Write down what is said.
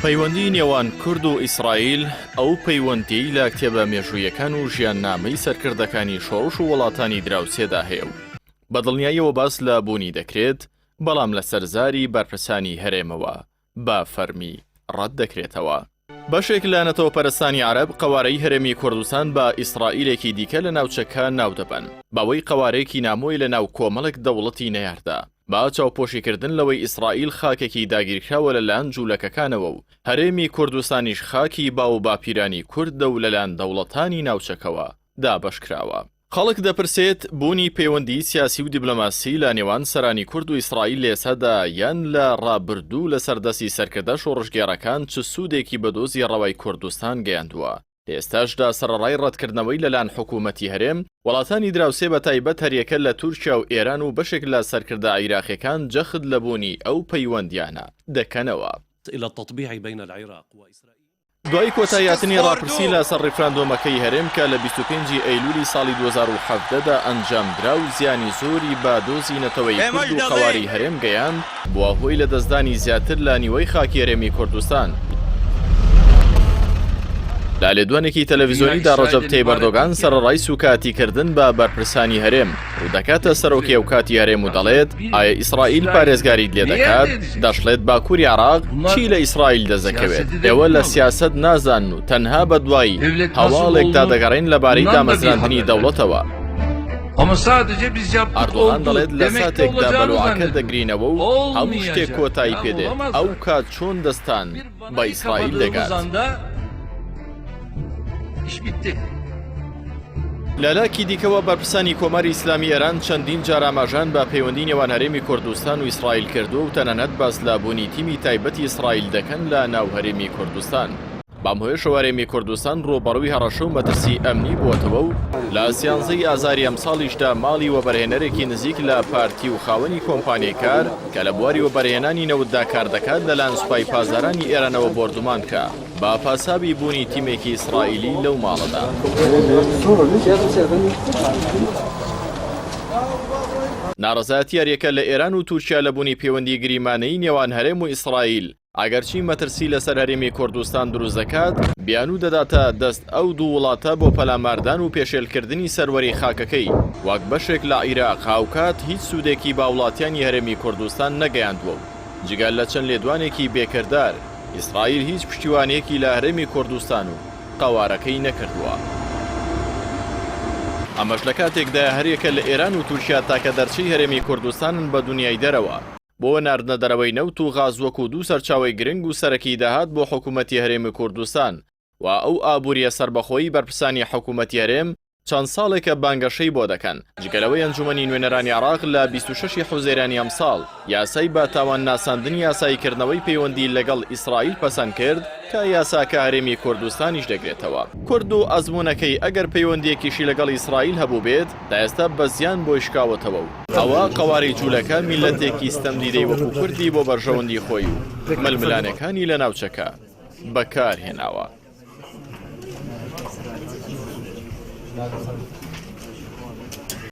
پەیوەندی نێوان کورد و ئیسرائیل ئەو پەیوەندیەی لە کتێبە مێژوویەکان و ژیاننامەی سەرکردەکانی شۆڕش و وڵاتانی دراوسێدا هەیە و بە دڵنیاییەوە باس لە بوونی دەکرێت، بەڵام لەسەر زاری بەرپرسانی هەرێمەوە بە فەرمی ڕەت دەکرێتەوە. بەشێک لە نەتەوەپەرستانی عەرەب قەوارەی هەرێمی کوردستان بە ئیسرائیلێکی دیکە لە ناوچەکە ناودەبەن، بەوەی قەوارەیەکی نامۆیە لە ناو کۆمەڵێک دەوڵەتی نەیاردا، بە چاوپۆشیکردن لەوەی ئیسرائیل خاکێکی داگیرکراوە لەلایەن جوولەکەکانەوە و هەرێمی کوردستانیش خاکی باووباپیرانی کوردە و لەلایەن دەوڵەتانی ناوچەکەوە دابەشکراوە. خەڵک دەپرسێت بوونی پەیوەندیی سیاسی و دیبلۆماسی لە نێوان سەرانی کورد و ئیسرائیل لە ئێستادا یان لە ڕابردوو لەسەر دەستی سەرکردە شۆڕشگێڕەکان چ سوودێکی بە دۆزی ڕەوای کوردستان گەیاندووە؟ لە ئێستاشدا سەرەڕای ڕەتکردنەوەی لەلایەن حکوومەتی هەرێم، وڵاتانی دراوسێ بە تایبەت هەریەکە لە تورکیا و ئێران و بەشێک لە سەرکردە عیراقیەکان جەخت لە بوونی ئەو پەیوەندیانە دەکەنەوە. دوای کۆتاییهاتنی ڕاپرسی لە سەر ڕیفراندۆمەکەی هەرێم کە لە 25 ی ئەیلولی ساڵی 2017 دا ئەنجامدرا و زیانی زۆری بە دۆزی نەتەوەیی ئێمەش کورد و دەڵێین. قەوارەی هەرێم گەیاند، بووە هۆی لەدەستدانی زیاتر لە نیوەی خاکی هەرێمی کوردستان. لە لێدوانێکی تەلەڤیزۆنیدا ڕەجەب تەیب ئەردۆگان سەرەڕای سووکایەتیکردن بە بەرپرسانی هەرێم، ڕوودەکاتە سەرۆکی ئەوکاتی هەرێم و دەڵێت، ئایا ئیسرائیل پارێزگاریت لێ دەکات؟ دەشڵێت باکووری عێراق چی لە ئیسرائیل دەستدەکەوێت؟ ئێوە لە سیاسەت نازانن و تەنها بەدوای هەواڵێکدا دەگەڕێن لەبارەی دامەزراندنی دەوڵەتەوە. ئەردۆغان دەڵێت لە ساتێکدا بەلوعەکە دەگرینەوە و هەموو شتێک کۆتایی پێدێت، ئەوکات چۆن دەستان بە ئیسرائیل دەگات؟ لە لاکی دیکەوە بەرپرسانی کۆماری ئیسلامی ئێران چەندین جار ئاماژەیان بە پەیوەندی نێوان هەرێمی کوردستان و ئیسرائیل کردووە و تەنانەت باس لە بوونی تیمی تایبەتی ئیسرائیل دەکەن لە ناو هەرێمی کوردستان. بەم هۆیەشەوە هەرێمی کوردستان ڕووبەڕووی هەڕەشە و مەترسی ئەمنی بووەتەوە و لە سیانزەی ئازاری ئەمساڵیشدا ماڵی وەبەرهێنەرێکی نزیک لە پارتی و خاوەنی کۆمپانیای کار کە لە بواری وەبەرهێنانی نەوتدا کاردەکات لەلایەن سوپای پاسدارانی ئێرانەوە بۆردومان کرا. بە پاساوی بوونی تیمێکی ئیسرائیلی لەو ماڵەدا. ناڕەزایەتی هەریەکە لە ئێران و تورکیا لە بوونی پەیوەندی گریمانەیی نێوان هەرێم و ئیسرائیل، ئەگەرچی مەترسی لەسەر هەرێمی کوردستان دروست دەکات، بیانوو دەداتە دەست ئەو دوو وڵاتە بۆ پەلاماردان و پێشێلکردنی سەروەری خاکەکەی وەک بەشێک لە عیراق، هاوکات هیچ سوودێکی بە هاوڵاتیانی هەرێمی کوردستان نەگەیاندووە و جگە لە چەند لێدوانێکی بێکردار، ئیسرائیل هیچ پشتیوانییەکی لە هەرێمی کوردستان و قەوارەکەی نەکردووە. ئەمەش لە کاتێکدایە هەریەکە لە ئێران و تورکیا تاکە دەرچەی هەرێمی کوردستانن بە دونیای دەرەوە بۆ ناردنە دەرەوەی نەوت و غاز وەکو دوو سەرچاوەی گرنگ و سەرەکی داهات بۆ حکومەتی هەرێمی کوردستان و ئەو ئابوورییە سەربەخۆیی بەرپرسانی حکومەتی هەرێم چەند ساڵێکە بانگەشەی بۆ دەکەن، جگە لەوەی ئەنجومەنی نوێنەرانی عێراق لە 26 ی حوزەیرانی ئەمساڵ یاسای بە تاوان ناساندنی یاساییکردنەوەی پەیوەندی لەگەڵ ئیسرائیل پەسەند کرد کە یاساکە هەرێمی کوردستانیش دەگرێتەوە. کورد و ئەزموونەکەی ئەگەر پەیوەندییەکیشی لەگەڵ ئیسرائیل هەبووبێت تا ئێستا بە زیان بۆی شکاوەتەوە و ئەوە قەوارەی جوولەکە میللەتێکی ستەمدیدەی وەکو کوردی بۆ بەرژەوەندی خۆی و ململانێکانی لە ناوچەکە بەکارهێناوە.